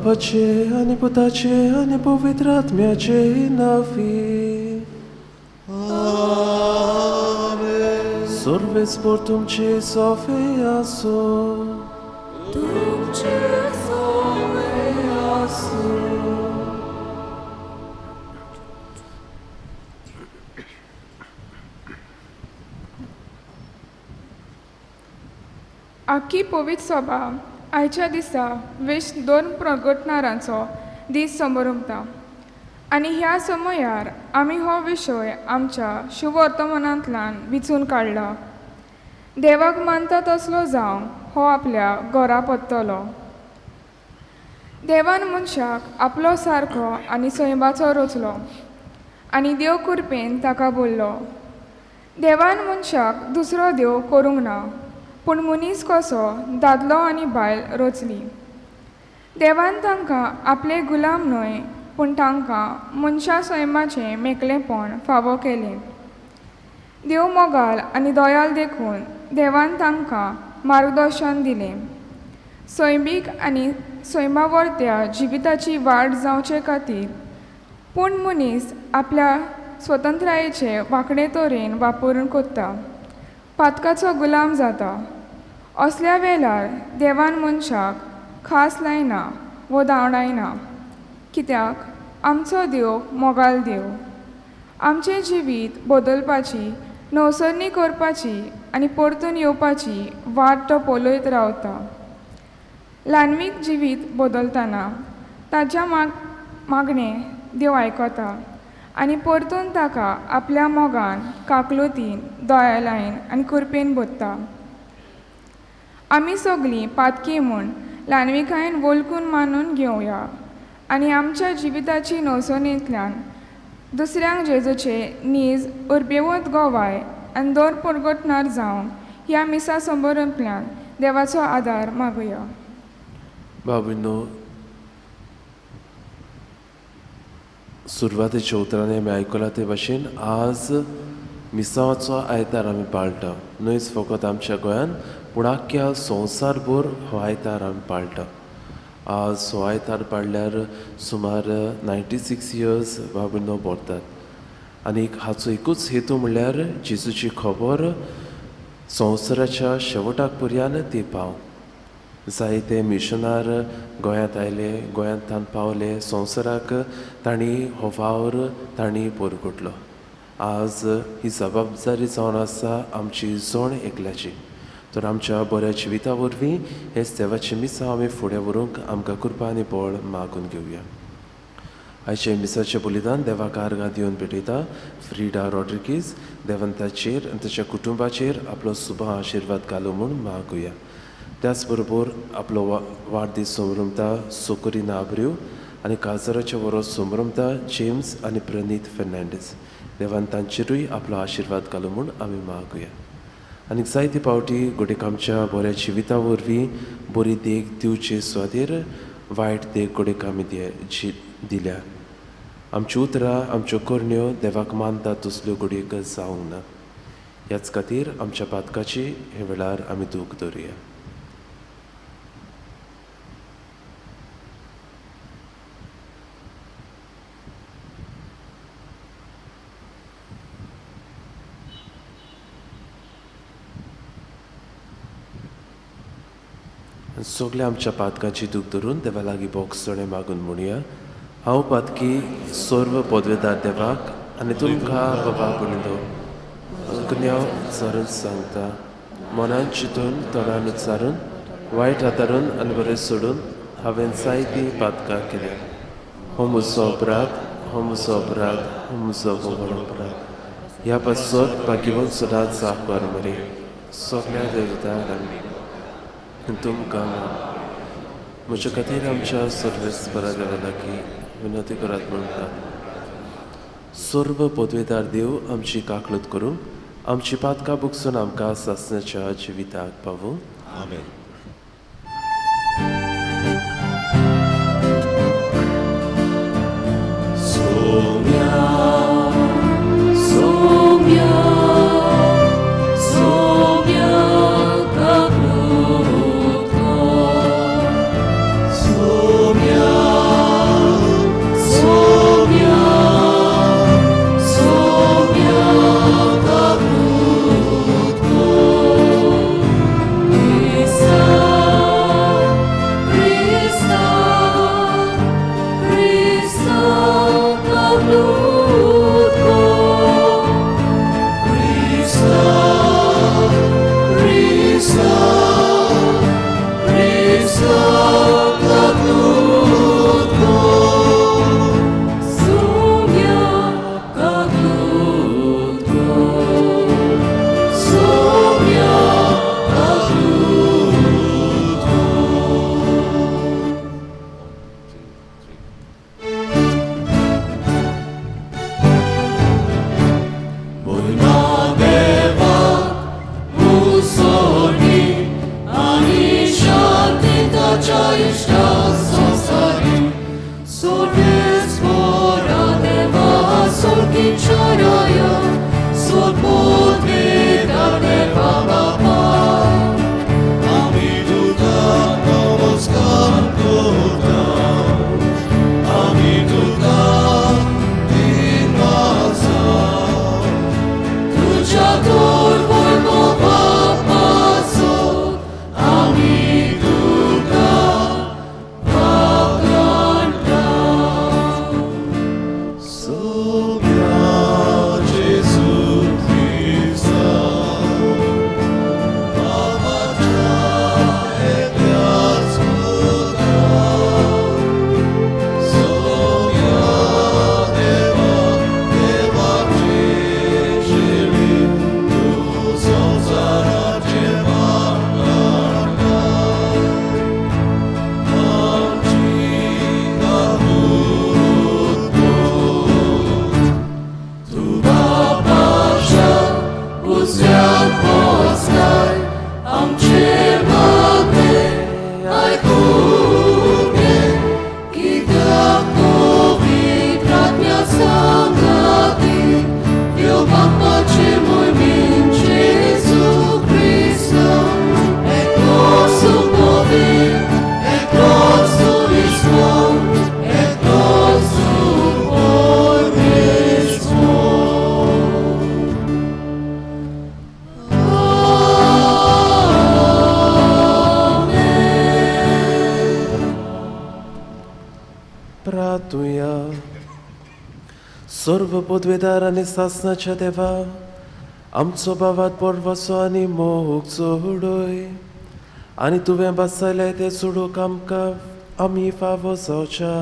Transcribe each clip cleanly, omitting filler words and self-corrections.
बापाचे आनी पुताचे आनी पवित्र आत्म्याचे नांवी. आमेन. सर्वेस्पर तुमचे सोफे आसो. तुमचे सोवे आसूं. आख्खी पवित्र सभा आयच्या दिसा विश्व दोन प्रगटणारांचो दीस समरंभता आनी ह्या समयार आमी हो विशय आमच्या शुभवर्तमानांतल्यान विचून काडला. देवाक मानता तसलो जावंक हो आपल्या घरा पत्तलो. देवान मनशाक आपलो सारको आनी सैमाचो रचलो आनी देव कृपेन ताका बोल्लो. देवान मनशाक दुसरो देव करूंक ना, पूण मनीस कसो दादलो आनी बायल रचली. देवान तांकां आपले गुलाम न्हय, पूण तांकां मनशा सैमाचें मेकळेपण फावो केलें. देव मोगाल आनी दयाल देखून देवान तांकां मार्गदर्शन दिलें. सैमीक आनी सैमा वरत्या जिविताची वाड जावचे खातीर, पूण मनीस आपल्या स्वतंत्रायेचे वांकडे तरेन वापरून कोत्ता, पातकाचो गुलाम जाता. असल्या वेळार देवान मनशाक खास लायना वो धांवडायना, कित्याक आमचो देव मोगाल देव. आमचें जिवीत बदलपाची, नवसरणी करपाची आनी परतून येवपाची वाट तो पळयत रावता. ल्हानवीक जिवीत बदलतना ताच्या मागणें देव आयकता आनी परतून ताका आपल्या मोगान, काकलुतीन, दयालायन आनी कृपेन भरता. आमी सगळीं पातकी म्हूण ल्हानविकायेन वळखून मानून घेवया आनी आमच्या जिविताची नवसणींतल्यान दुसऱ्यांक जेजूचे नीज उर्बेवंत गोवाय आनी दर परगटणार जावंक ह्या मिसा संबंदांतल्यान देवाचो आदार मागुया. बाबीनो, सुरवातेच्या उतरांनी आमी आयकलां ते भाशेन आज मिसांवाचो आयतार आमी पाळटा. न्हयच फकत आमच्या गोंयांत, पूण आख्ख्या संवसारभर हो आयतार आमी पाळटा. आज हो आयतार पाळल्यार सुमार 96 इयर्स बाबीनो भरतात. आनी हाचो एकूच हेतू म्हणल्यार जेजूची खबर संवसाराच्या शेवटाक पर्यान ती पाव. जायते मिशनार गोंयांत आयले, गोंयांत पावले, संवसाराक तांणी हो वावर तांणी परगटलो. आज ही जबाबदारी जावन आसा आमची जण एकल्याची. तर आमच्या बऱ्या जिविता वरवीं हे देवाचें मिसांव आमी फुडें व्हरूंक आमकां कृपा आनी बळ मागून घेवया. आयच्या मिसाचें बलिदान देवाक आर्गां दिवन भेटयता फ्रिडा रॉड्रिगीज. देवान ताचेर आनी ताच्या कुटुंबाचेर आपलो सुबा आशिर्वाद घालू म्हूण मागुया. त्याच बरोबर आपलो वाडदीस संभ्रमता सोकरीना आब्रिव आनी काजराचें वरोस संभ्रमता जेम्स आनी प्रणीत फेर्नांडीस. देवान तांचेरूय आपलो आशिर्वाद घालू म्हूण आमी मागुया. आनी जायते फावटी घडयेक आमच्या बऱ्या जिविता वरवीं बरी देख दिवचे सुवातेर वायट देख घडयेक आमी दिल्या. आमच्यो उतरां, आमच्यो करण्यो देवाक मानता तसल्यो घडयेक जावंक ना. ह्याच खातीर आमच्या पातकाची हे वेळार आमी दूख दवरुया. सगळ्या आमच्या पातकाची दूख धरून देवा लागीं बोगसणें मागून म्हणया. हांव पातकी सर्व पदवेदार देवाक आनी तुमकां बाबा पुणिदो गुन्यांव उच्चारून सांगता. मनान चिंतून, तोंडान उच्चारून, वायट हातारून आनी बरें सोडून हांवें जायतीं पातकां केल्या. हो म्हजो अपराध, हो म्हजो अपराध, हो म्हजो व्हड अपराध. ह्या पासत भाग्यवंत सदांच साफ कर मरे सगळ्या देवतारांनी तुमकां म्हज्या खातीर आमच्या सर्वेस्परा देवा लागीं विनवती करात म्हणटात. सर्व पदवेदार देव आमची काकलूत करूंक, आमची पातकां बुकसून आमकां सासणाच्या जिविताक पावूं. आमेन. सोम्या सोम्या सोम्या काकलूत कर. सोम्या सर्व पदवेदार आनी सासनाच्या देवा आमचो भावात पोरवासो आनी मोग चडय आनी तुवें बसयलें तें सोडूंक आमकां आमी फावो जावच्या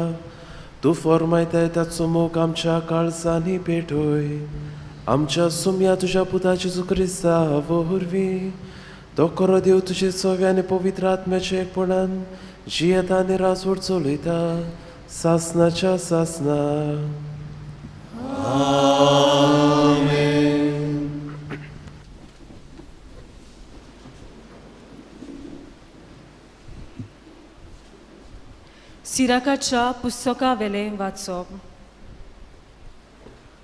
तूं फॉर्मायताय ताचो मोग आमच्या काळजांनी पेटय आमच्या सुम्या तुज्या पुता जेजू क्रिस्ता वरवीं तो खरो देव तुजे सव्या आनी पवित्र आत्म्याच्या एकपणान जियेता आनी राजवट चलयता सासनाच्या सासना. सिराकाच्या पुस्तकावेलें वाचप.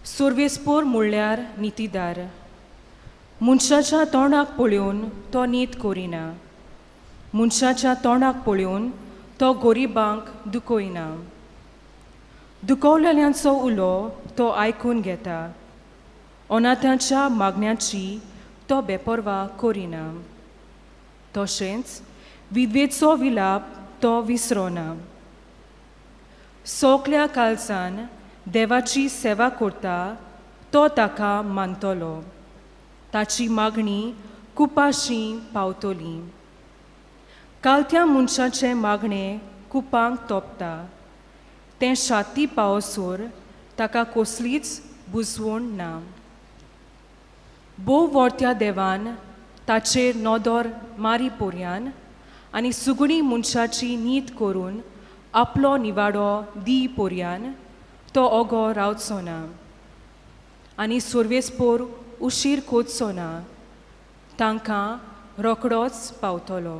सुर्वेस्पोर म्हणल्यार नितीदार. मनशाच्या तोंडाक पळोवन तो नीत करिना, मनशाच्या तोंडाक पळोवन तो गरिबांक दुखयना. दुखवलेल्यांचो उलो तो आयकून घेता, अनाथांच्या मागण्याची तो बेपर्वा करिना. तशेंच विधवेचो विलाप तो विसरोना. सोकल्या काळजान देवाची सेवा करता तो ताका मानतलो, ताची मागणी कुपाशी पावतली. कालत्या मनशाचें मागणें कुपांक तोपता, तें शाती पावसोर ताका कसलीच बुजवण ना. भोव वर्त्या देवान ताचेर नदर मारी पोरयान आनी सुगणी मनशाची नीत करून आपलो निवाडो दी पोरयान तो ओगो रावचो ना आनी सुर्वेस्पोर उशीर कोचचो ना, तांकां रोखडोच पावतलो.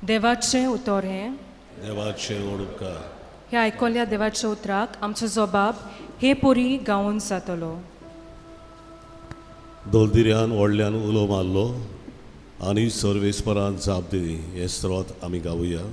देवाचें उतर हें देवाचें उपकार. ह्या आयकल्ल्या देवाच्या उतराक आमचो जबाब हे पोरी गावून जातलो. दोलदिऱ्यान व्हडल्यान उलो मारलो आनी सर्वेस्परान जाप दिली. हे स्त्रोत आमी गावया.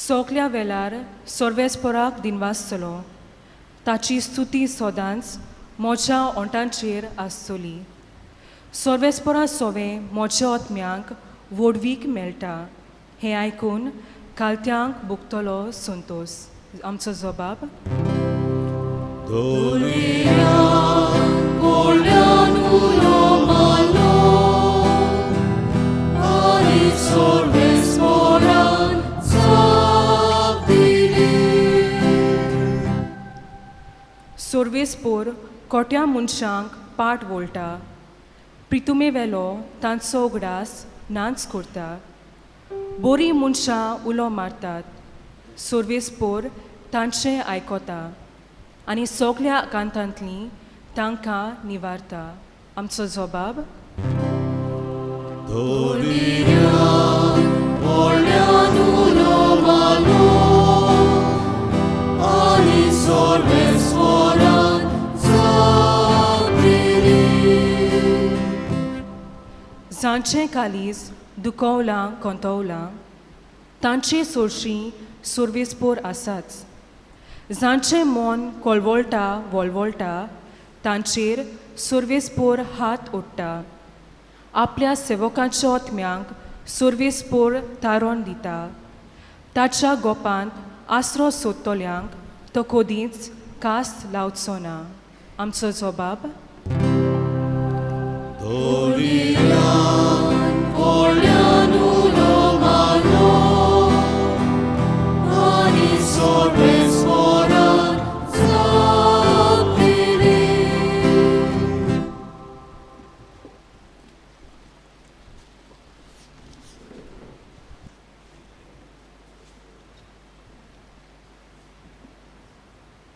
सोकल्या वेळार सर्वेस्पराक दिनवासतलो, ताची स्तुती सदांच म्हज्या ओंठांचेर आसतली. सर्वेस्पोरा सोवे म्हज्या आत्म्यांक व्हडवीक मेळटा हें आयकून कालत्यांक भोगतलो संतोश. आमचो जबाब सर्वेस्पोर कोट्या मनशांक पाट वोळटा प्रितुमे वेलो तांचो उगडास नाच करता. बोरी मनशां उलो मारतात सर्वेस्पोर तांचें आयकता आनी सगल्या आकांतांतलीं तांकां निवारता. आमचो जबाब जांचें कालीज दुखवलां कोंतवलां तांचे सोरशीं सर्वेस्पोर आसाच. जांचें मन कोलवोळटा वोलवोळटा तांचेर सर्वेस्पोर हात ओडटा. आपल्या सेवकांच्या आत्म्यांक सर्वेस्पोर तारण दिता. ताच्या गोपांत आसरो सोदतल्यांक तो कदींच कास लावचो ना. आमचो जबाब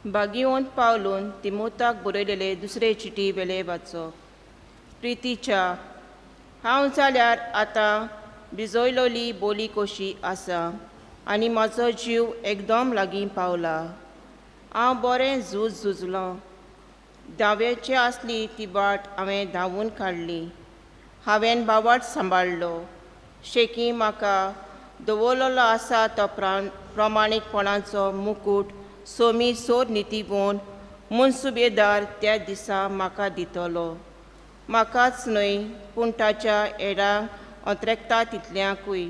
बागिवंत पावलून तिमोताक बरयलेले दुसरे चिटी वेले वाचो. प्रितीच्या हांव जाल्यार आतां भिजयलोली बोली कशी आसा आनी म्हजो जीव एकदम लागीं पावला. हांव बरें झूज झुजलो, धांवेची आसली ती वाट हांवें धांवून काडली, हांवें बावाट सांबाळ्ळो. शेकी म्हाका दवरलेलो आसा तो प्रमाणीकपणाचो मुकूट सोमी सोर नितीगोन मुनसुबेदार त्या दिसा म्हाका दितलो. म्हाकाच न्हय पूण ताच्या एडांक अंत्रेकता तितल्यांकूय.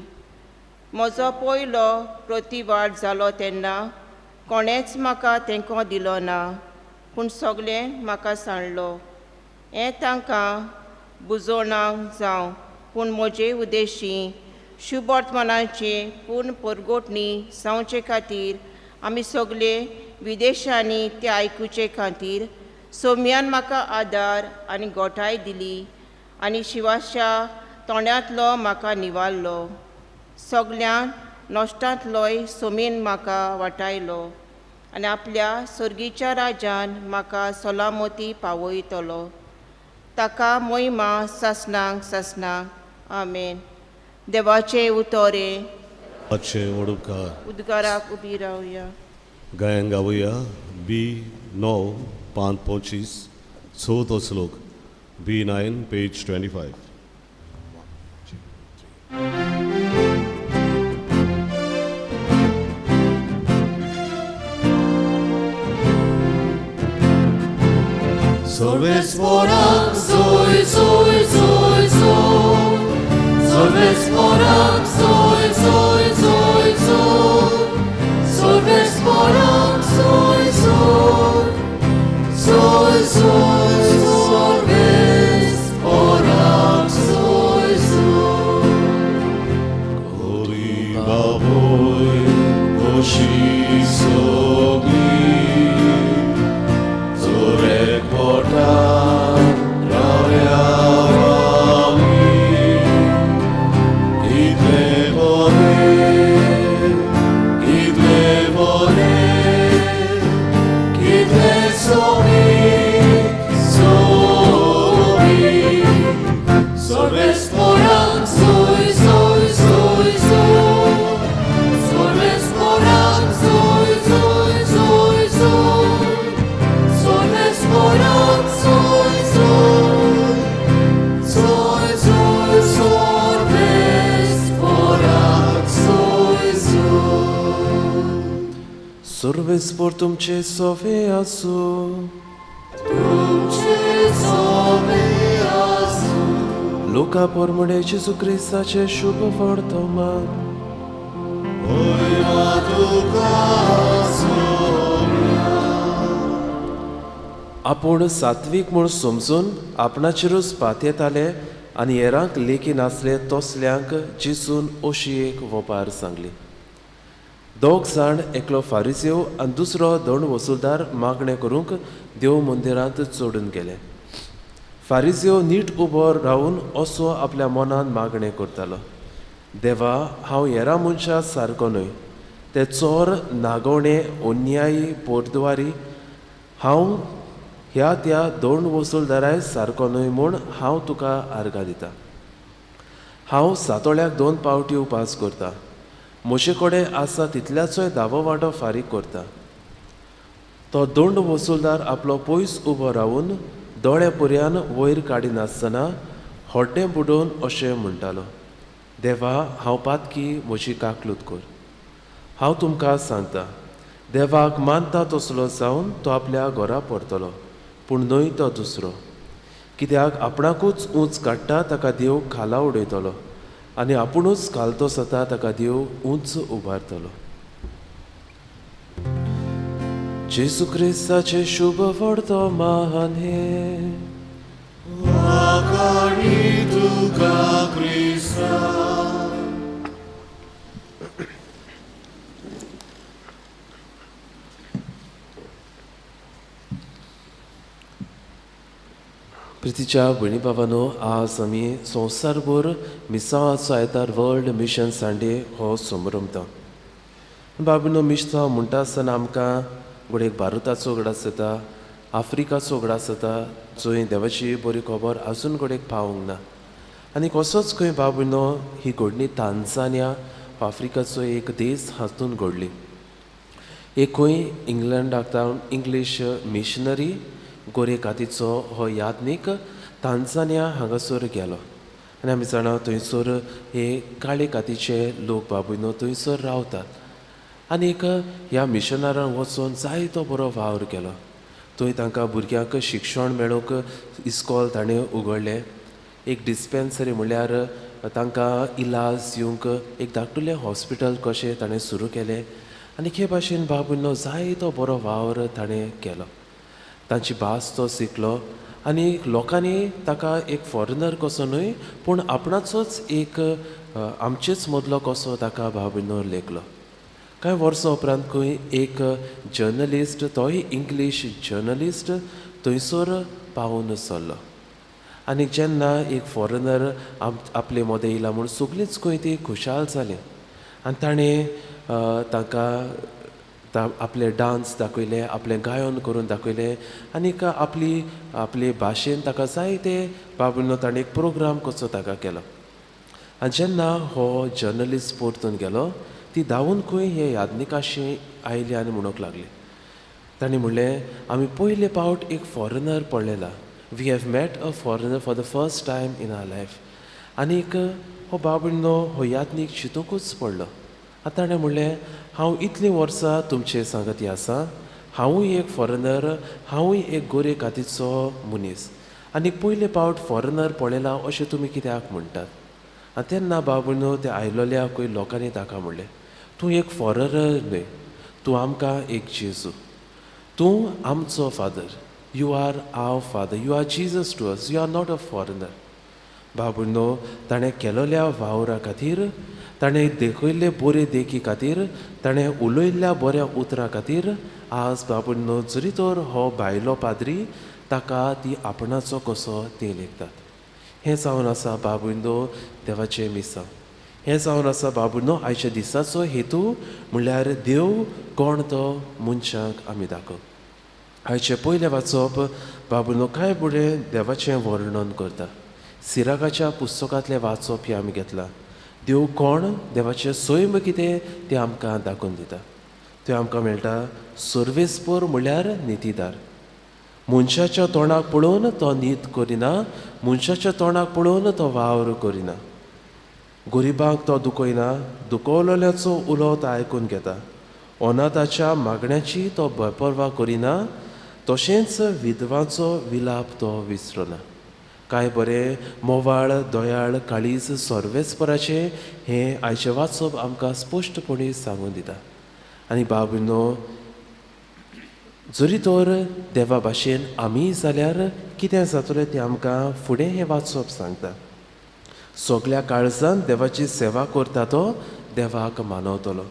म्हजो पयलो प्रतिवाद जालो तेन्ना कोणेंच म्हाका तेंको दिलो ना, पूण सगळें म्हाका सांडलो. हें तांकां बुजोवणाक जावं, पूण म्हजे उद्देशी शुभवर्तमानाचे पूर्ण परगोटणी जावचे खातीर आमी सगळे विदेशांनी ते आयकुचे खातीर सोम्यान म्हाका आदार आनी गोठाय दिली आनी शिवाच्या तोंडांतलो म्हाका निवारलो. सगळ्यां नश्टांतलोय सोमीन म्हाका वाटायलो आनी आपल्या सर्गीच्या राजान म्हाका सलामती पावयतलो. ताका मोहिमा सासणांक सासणांक. आमेन. देवाचें उतोरें उद्गाराक उबी रावया. गायन गावया बी 9 5 25 चवथो श्लोक B9 page 25. सर्वेस्पोराक सोय सोय सोय सोय सर्वेस्पोराक सोय सोय सोय सोय सर्वेस्पोराक सोय सोय सोय सोय सर्वेस्पोराक सोय सोय. कोरी बाबोय कोशी सोगी जोरे कोटा राव्या सर्वेस्पोर तुमचे सोवे आसूं. तुमचे सोवे आसूं. लुका पोरमुडे जेजू क्रिस्ताचें शुभ वर्तमान. आपूण सात्वीक म्हूण समजून आपणाचेरूच पातयेताले आनी हेरांक लेखी नासले तसल्यांक जेजून अशी एक वपार सांगली. दोग जाण एकलो फारिसेव आनी दुसरो दंड वसुलदार मागणें करूंक देव मंदिरांत चडून गेले. फारिसेव नीट उबो रावन असो आपल्या मनान मागणें करतालो, देवा हांव हेरां मनशां सारको न्हय, ते चोर, नागोवणे, अन्यायी, पोरद्वारी, हांव ह्या त्या दोन वसुलदाराय सारको न्हय म्हूण हांव तुका आर्गां दिता. हांव सातोळ्याक 2 पावटी उपास करता, म्हजे कडेन आसा तितल्याचोय 10वो वांटो फारीक करता. तो दोंड वसुलदार आपलो पयस उबो रावन दोळे पर्यान वयर काडिनासतना हड्डें बुडोवन अशें म्हणटालो, देवा हांव पातकी, म्हजी काकलूत कर. हांव तुमकां सांगता, देवाक मानता तसलो जावन तो आपल्या घरा परतलो, पूण न्हय तो दुसरो. कित्याक आपणाकूच ऊंच काडटा ताका देव खाला उडयतलो आनी आपुणूच घालतो सता ताका देव ऊंच उबारतलो. जेजू क्रिस्ताचें शुभ वर्तमान हें. प्रितीच्या भयणी बाबांनो, आज आमी संवसारभर मिसांवाचो आयतार वर्ल्ड मिशन संडे हो समरंभता. बाबांनो, मिसांव म्हणटा आसतना आमकां घडये भारताचो उगडास जाता, आफ्रिकाचो उगडास जाता, जंय देवाची बरी खबर आजून घडयेक पावूंक ना. आनी कसोच खंय बाबांनो ही घडणी तांजानिया आफ्रिकाचो एक देश हातून घडली. एक खंय इंग्लंडाक तावन इंग्लीश मिशनरी गोरे कातीचो हो याज्ञीक तांजानिया हांगासर गेलो आनी आमी जाणा थंयसर हे काळे कातीचे लोक बाबुयनो थंयसर रावतात. आनी एक ह्या मिशनरान वचून जायतो बरो वावर केलो. थंय तांकां भुरग्यांक शिक्षण मेळोवंक इस्कॉल ताणें उगडलें, एक डिस्पेन्सरी म्हणल्यार तांकां इलाज दिवंक एक धाकटुलें हॉस्पिटल कशें ताणें सुरू केलें. आनी हे भाशेन बाबुयनो जायतो बरो वावर ताणें केलो. तांची भास तो शिकलो आनी लोकांनी ताका एक फॉरेनर कसो न्हय पूण आपणाचोच एक आमचेच मदलो कसो ताका बाबुयनो लेखलो. कांय वर्सां उपरांत खंय एक जर्नलिस्ट, तोय इंग्लीश जर्नलिस्ट थंयसर पावून सरलो. आनी जेन्ना एक फॉरेनर आपले मदें येयला म्हूण सगळींच खंय ती खुशाल जाली आनी ताणें तांकां आपले डांस दाखयले, आपलें गायन करून दाखयलें आनी आपली आपले भाशेन ताका जायते बाबुनो ताणें एक प्रोग्राम कसो ताका केलो. आनी जेन्ना हो जर्नलिस्ट परतून गेलो ती धांवून खंय हे याज्ञिकाशी आयली आनी म्हणूंक लागली. ताणें म्हणलें, आमी पयले पावट एक फॉरेनर पळयला, we have met a foreigner for the first time in our life. आनीक हो बाबुनो हो याज्ञीक चिंतूंकूच पडलो. आतां ताणें म्हणलें, हांव इतलीं वर्सां तुमचे सांगती आसा, हांवूय एक फॉरेनर, हांवूय एक गोरे कातीचो मनीस आनी पयले पावट फॉरेनर पळयला अशें तुमी कित्याक म्हणटात? आनी तेन्ना बाबुनो त्या आयलोल्या खंय लोकांनी ताका म्हणलें, तूं एक फॉरेनर न्हय, तूं आमकां एक जेजू, तूं आमचो father, you are our father, you are Jesus to us, you are not a foreigner. बाबुनो ताणें केलोल्या वावरा खातीर, ताणें देखयल्ले बरे देखी खातीर, ताणें उलयल्ल्या बऱ्या उतरां खातीर आज बाबुनो जरी तर हो भायलो पाद्री ताका ती आपणाचो कसो ते लेखतात. हें जावन आसा बाबुनो देवाचें मिसांव. हें जावन आसा बाबुनो आयच्या दिसाचो हेतू म्हणल्यार देव कोण तो मनशांक आमी दाखोवप. आयचें पयलें वाचप बाबुनो कांय फुडें देवाचें वर्णन करता. सिराकाच्या पुस्तकांतलें वाचप हें आमी घेतलां. देव कोण, देवाचें सैम कितें तें आमकां दाखोवन दिता. थंय आमकां मेळटा सर्वेस्पर म्हणल्यार नितीदार. मनशाच्या तोंडाक पळोवन तो नीत करिना, मनशाच्या तोंडाक पळोवन तो वावर करिना, गरिबांक तो दुखयना, दुखवलेल्याचो उलो तो आयकून घेता, अनाथाच्या मागण्याची तो बेपर्वा करिना, तशेंच विधवांचो विलाप तो विसरना. काय बरें मोवाळ दयाळ काळीज सर्वेस्पराचें हें आयचें वाचप आमकां स्पश्टपणी सांगून दिता. आनी बाबीनो, जरी तर देवा भाशेन आमी जाल्यार कितें जातलें तें आमकां फुडें हें वाचप सांगता. सगल्या काळजान देवाची सेवा करता तो देवाक मानवतलो,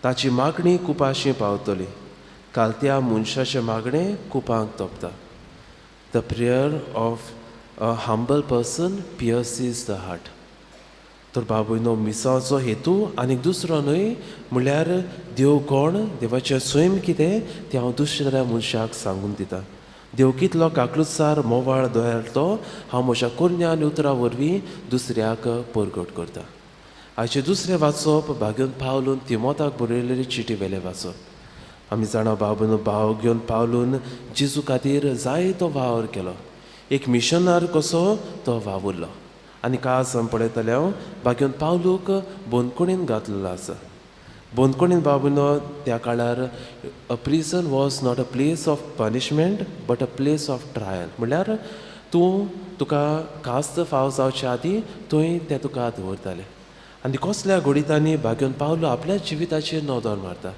ताची मागणी कुपाशी पावतली. कालत्या मनशाचें मागणें कुपांक तोपता. The prayer of a humble person pierces the heart. तर बाबूयनो, मिसाचो हेतू आनी दुसरो न्हय म्हणल्यार देव कोण, देवाचें सैम कितें तें हांव दुसऱ्या मनशाक सांगून दिता. देव कितलो काकलुसार मोवाळ दयाळ तो हांव म्हज्या करण्या आनी उतरां वरवीं दुसऱ्याक परगट करता. आयचें दुसरें वाचप भाग्योन पावलून तिमोताक बरयलेली चिटी वेलें वाचप. आमी जाणा बाबून भाव घेवन पावलून जेजू खातीर जायतो वावर केलो, एक मिशनार कसो तो वावुरलो. आनी कास आमी पळयतले हांव भाग्योन पावलूक बंदखणीन घातलेलो आसा. बंदखणीन बाबूनो त्या काळार a prison was not a place of punishment but a place of trial. म्हणल्यार तूं तुका कास्त फाव जावचे आदीं थंय ते तुका दवरताले. आनी कसल्या घडितांनी भाग्योन पावलो आपल्या जिविताचेर नदर मारता.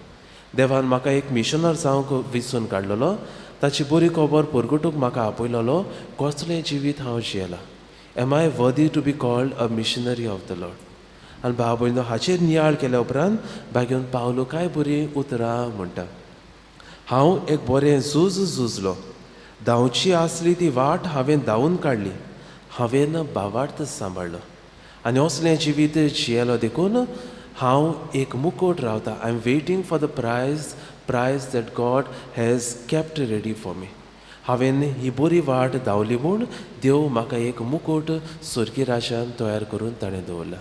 देवान म्हाका एक मिशनर जावंक विचून काडलेलो, ताची बरी खबर परगटूंक म्हाका आपयलेलो, कसलें जिवीत हांव जियेलां. Am I worthy to be called a missionary of the Lord? आनी भाव भयणो, हाचेर नियाळ केल्या उपरांत भाग्योन पावलो काय बरीं उतरां म्हणटा. हांव एक बरें झूज झुजलो, धांवची आसली ती वाट हांवें धांवून काडली, हांवें भावार्थ सांबाळ्ळो आनी असलें जिवीत जियेलो देखून हांव एक मुकोट रावता. I am waiting for the prize that God has kept ready for me. हांवें ही बरी वाट धांवली म्हूण देव म्हाका एक मुकोट स्वर्गीय राजान तयार करून ताणें दवरला.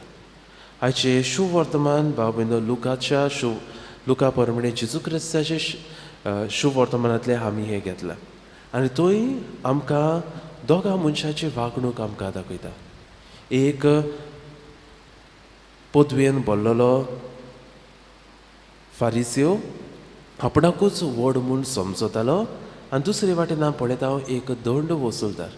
आयचें शुभवर्तमान भाव भयणो लुकाच्या लुका परमणे जेजू क्रिस्ताचे शुभवर्तमानांतलें आमी हें घेतलां. आनी थंय आमकां दोगां मनशाची वागणूक आमकां दाखयता. एक पदवेन भरलेलो फारिसियो आपणाकूच व्हड म्हूण समजतालो आनी दुसरे वाटेन हांव पळयता हांव एक दंड वसुलदार.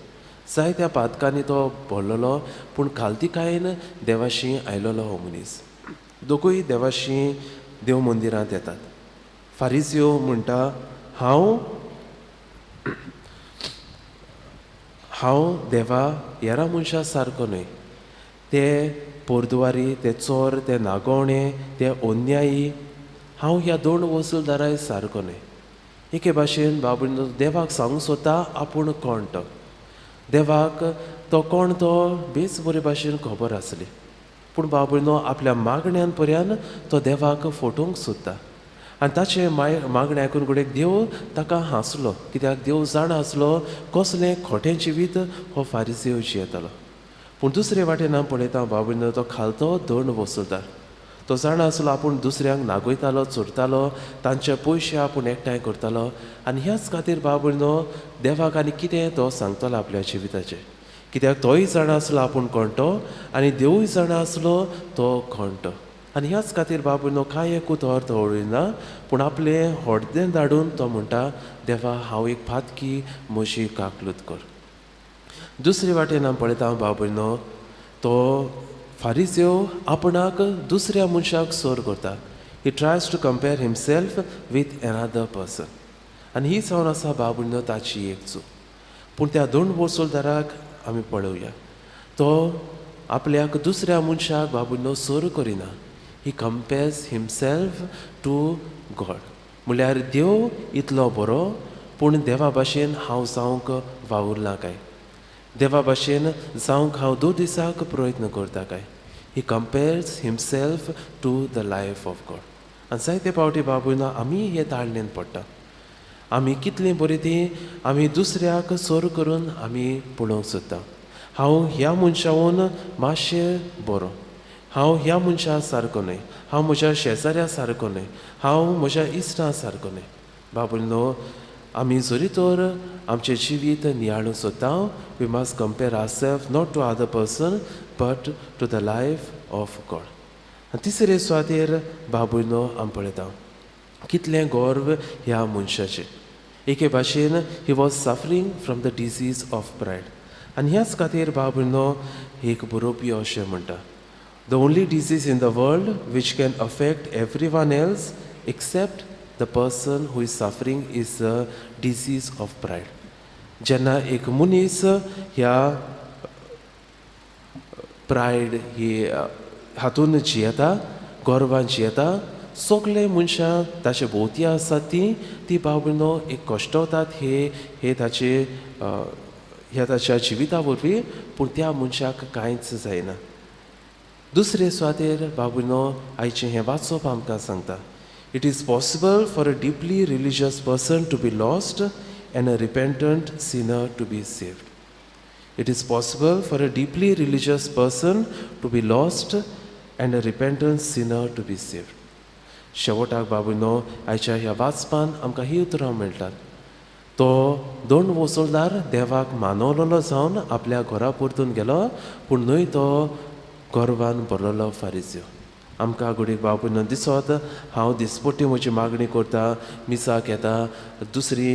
जायत्या पातकांनी तो भरलेलो पूण खालतीकायेन देवाशी आयलेलो हो मनीस. दोगूय देवाशी देव मंदिरांत येतात. फारिसियो म्हणटा हांव देवा हेरा मनशा सारको न्हय, ते पोरदुवारी, ते चोर, ते नागोवणे, ते अन्यायी, हांव ह्या दोन वसुलदाराय सारको न्हय. एके भाशेन बाबून देवाक सांगूंक सोदता आपूण कोण तो. देवाक तो कोण तो बेस बरे भाशेन खबर आसली पूण बाबूनो आपल्या मागण्यान पर्यान तो देवाक फटोवंक सोदता. आनी ताचें मागणें आयकून घडयेक देव ताका हांसलो, कित्याक देव जाणा आसलो कसलें खोटें जिवीत हो फारिसियो जियेतालो. पूण दुसरे वाटेन हांव पळयता बाबूनो तो खालतो दंड वसुलदार. तो जाणा आसलो आपूण दुसऱ्यांक नागयतालो, चोरतालो, तांचे पयशे आपूण एकठांय करतालो. आनी ह्याच खातीर बाबूनो देवाक आनी कितें तो सांगतलो आपल्या जिविताचें, कित्याक तोय जाणा आसलो आपूण कोण तो आनी देवूय जाणा आसलो तो कोण तो. आनी ह्याच खातीर बाबूनो कांय एक उतर तो उडयना पूण आपलें हड्डें धाडून तो म्हणटा, देवा हांव एक पातकी, म्हजी काकलूत कर. दुसरे वाटेन हांव पळयता बाबूनो तो फारिसियो आपणाक दुसऱ्या मनशाक सोर करता. He tries to compare himself with another person. आनी ही जावन आसा बाबूनो ताची एक चूक. पूण त्या दोन वसुलदाराक आमी पळोवया, तो आपल्याक दुसऱ्या मनशाक बाबूनो सोर करिना. He compares himself to God. म्हणल्यार देव इतलो बरो पूण देवा भाशेन हांव जावंक वावुरलां काय, देवा भाशेन जावंक हांव दोन दिसाक प्रयत्न करता काय. He compares himself to the life of God. आनी जायते फावटी बाबूना आमी हे ताळणेन पडटा. आमी कितलीं बरी ती आमी दुसऱ्याक सोर करून आमी पळोवंक सोदता. हांव ह्या मनशाहून मातशें बरो, हांव ह्या मनशा सारको न्हय, हांव म्हज्या शेजाऱ्या सारको न्हय, हांव म्हज्या इश्टां सारको न्हय. बाबूनो आमी जरी तर आमचें जिवीत नियाळूंक सोदता, we must compare ourselves not to other person but to the life of God. आनी तिसरे सुवातेर बाबूनो आमी पळयता कितलें गर्व ह्या मनशाचें. एके भाशेन he was suffering from the disease of pride. आनी ह्याच खातीर भाव भयणो एक बरोवपी अशें म्हणटा, the only disease in the world which can affect everyone else except the person who is suffering is the disease of pride. जेन्ना एक मनीस ह्या प्रायड ही हातून जियेता, गर्वान जियेता, सगळे मनशां ताचे भोंवती आसात ती ती भाव भयणो एक कश्टवतात हे हे ताचे ह्या ताच्या जिविता वरवीं, पूण त्या मनशाक कांयच जायना. दुसरे सुवातेर भाव भयणो आयचें हें वाचप आमकां सांगता, it is possible for a deeply religious person to be lost and a repentant sinner to be saved. It is possible for a deeply religious person to be lost and a repentant sinner to be saved. शेवटाक बाबूनो आयच्या ह्या वाचपान आमकां ही उतरां मेळटात, तो दोन वसुलदार देवाक मानवलेलो जावन आपल्या घरा परतून गेलो, पूण न्हय तो गर्वान भरलेलो फारिज्यो. आमकां घडयेक बाबूनो दिसत हांव दिसपट्टी म्हजी मागणी करता, मिसाक येता, दुसरी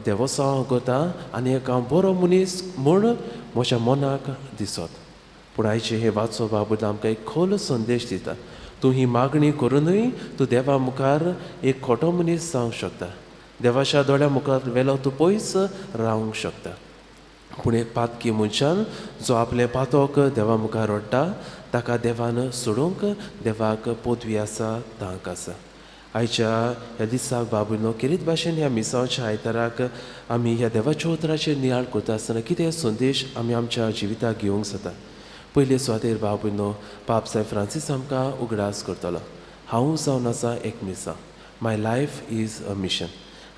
देवसांव करता आनी एक हांव बरो मनीस म्हूण म्हज्या मनाक दिसत. पूण आयचें हें वाचो बाबून आमकां एक खोल संदेश दिता, तूं ही मागणी करुनूय तूं देवा मुखार एक खोटो मनीस जावंक शकता, देवाच्या दोळ्या मुखार वेलो तूं पयस रावंक शकता. पूण एक पातकी मनशान जो आपलें पातक देवा मुखार रडटा ताका देवान सोडूंक देवाक पदवी आसा, तांक आसा. आयच्या ह्या दिसाक बाबूनो खेरीत भाशेन ह्या मिसांवच्या आयताराक आमी ह्या देवाच्या उतराचेर नियाळ करता आसतना कितें संदेश आमी आमच्या जिविताक घेवंक जाता. पयले सुवातेर बाबूनो पाप सायब फ्रांसीस आमकां उगडास करतलो, हांव जावन आसा एक मिसांव, my life is a mission.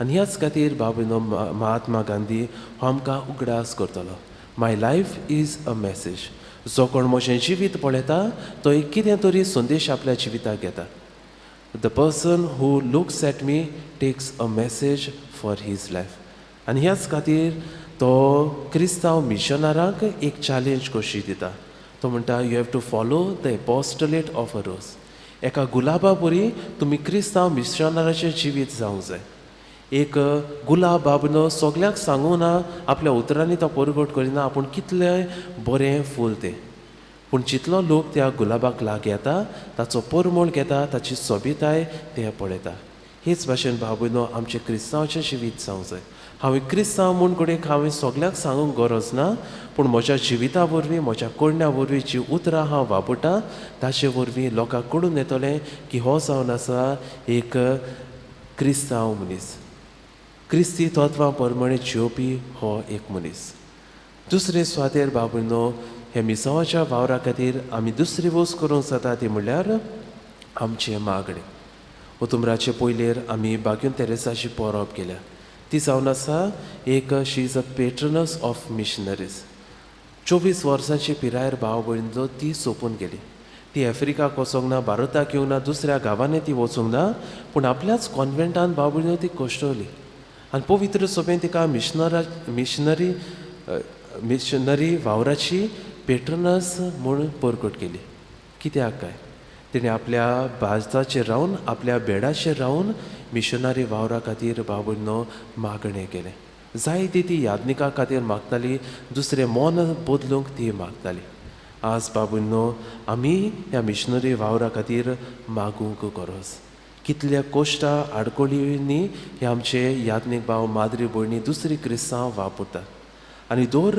आनी ह्याच खातीर बाबूनो महात्मा गांधी हो आमकां उगडास करतलो, my life is a message. जो कोण म्हजें जिवीत पळयता तो एक कितें तरी संदेश आपल्या जिविताक घेता. The person who looks at me takes a message for his life. आनी ह्याच खातीर तो क्रिस्तांव मिशनरांक एक चॅलेंज कशी दिता. तो म्हणटा, you have to follow the apostolate of a rose. एका गुलाबा बरी तुमी क्रिस्तांव मिशनराचें जिवीत जावंक जाय. एक गुलाब बाबनो सगळ्यांक सांगूं ना, आपल्या उतरांनी तो परगट करिना आपूण कितलें बरें फूल तें, पूण जितलो लोक त्या गुलाबाक लागीं येता ताचो परमळ घेता, ताची सोबिताय ते पळयता. हेच भाशेन भाव भयणो आमचें क्रिस्तांवाचें जिवीत जावंक जाय. हांवें क्रिस्तांव म्हूण घडयेक हांवें सगळ्यांक सांगूंक गरज ना, पूण म्हज्या जिविता वरवीं, म्हज्या करण्या वरवीं जी उतरां हांव वापरता ताचे वरवीं लोकांक कळून येतलें की हो जावन आसा एक क्रिस्तांव मनीस, क्रिस्ती तत्वां प्रमाणे जियोवपी हो एक मनीस. दुसरे सुवातेर भाव भयणो हे मिसांवाच्या वावरा खातीर आमी दुसरी वस्त करूंक जाता ती म्हणल्यार आमचें मागणें. ओतुमराचे पयलेर आमी बाग्यून तेरेसाची परब केल्या, ती जावन आसा एक she is a patroness of missionaries. 24 वर्सांची पिरायेर भाव भयणो ती सोंपून गेली. ती आफ्रिकाक वचोंक ना, भारताक येवंक ना, दुसऱ्या गांवांनी ती वचूंक ना, पूण आपल्याच कॉन्वेंटान भाव भयणो ती कश्टवली आनी पवित्र सभेन तिका मिशनरी वावराची पेट्रनस म्हूण परगट केली. कित्याक काय तिणें आपल्या बाजाचेर रावन, आपल्या बेडाचेर रावन मिशनरी वावरा खातीर भाव भयणो मागणें केलें. जायती ती यादनिका खातीर मागताली, दुसरें मन बदलूंक ती मागताली. आज भाव भयणो आमी ह्या मिशनरी वावरा खातीर मागूंक गरज. कितल्या कोश्टां आडकोळींनी हे आमचे यादनीक भाव, माद्री भयणी, दुसरी क्रिस्तांव वापरतात. आनी दर